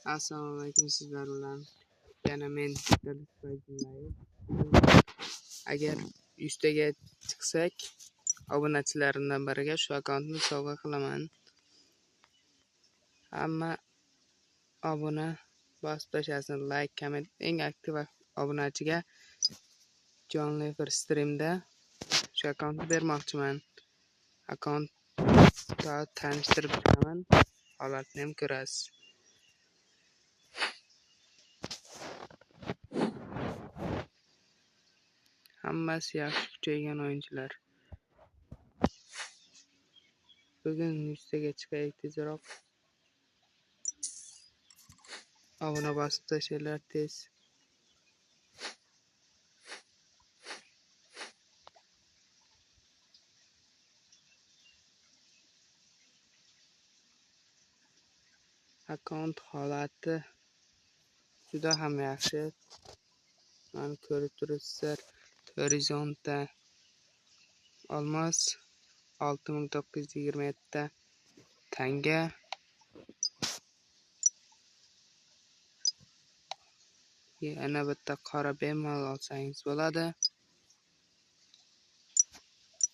Assalomu alaykum, sizlar bilan yana men. Agar 100 taga chiqsak, obunachilarimdan biriga shu akkauntni sovg'a qilaman. Hamma obuna bosib tashlasin, like, comment. Eng aktiv obunachiga jonli efir streamda shu akkauntni bermoqchiman. Akkaunt tanishtirib chiqaman, holatini ham ko'rasiz. Hammasi yaxshi kuchaygan o'yinchilar. Bugun 100 taga chiqaylik tezroq. Obuna bosib tashlanglar tez. Akkaunt holati juda ham yaxshi. Mana ko'rib turibsizlar. Horizontda olmos 6927 ta tanga. Yana bitta qora bemalol olsangiz bo'ladi.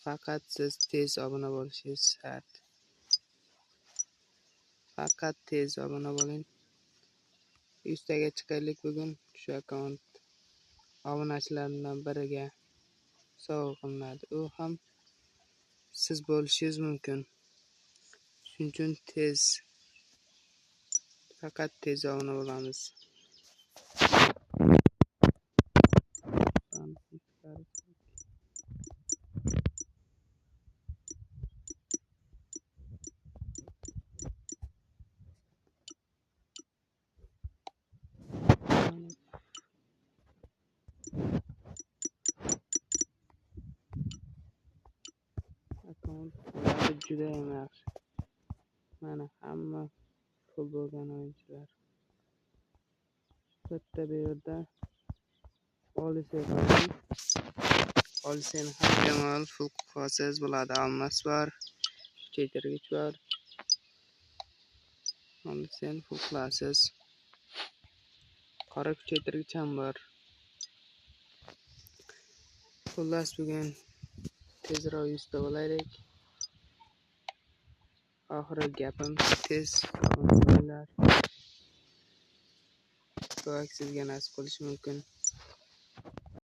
Faqat siz tez obuna bo'lishingiz shart. Faqat tez obuna bo'ling. 100 taga chiqaylik bugun shu akkaunt obunachilarimdan biriga sovg'a qilinadi. U ham siz bo'lishingiz mumkin. Shuning uchun tez, faqat tez obuna bo'lamiz. Akkaunt juda ham yaxshi. Mana hamma pul bo'lgan o'yinchilar. Bitta bu yerda Olisen ham bemalol pul qilsangiz bo'ladi. Almas bor, kuchaytirgich bor. Olisen pul qilasiz. Qora kuchaytirgich ham bor. Xullas bugun tezroq 100 ta bo'laylik. Oxirgi gapim, tez bo'linglar. Bu sizga nasib qilishi mumkin.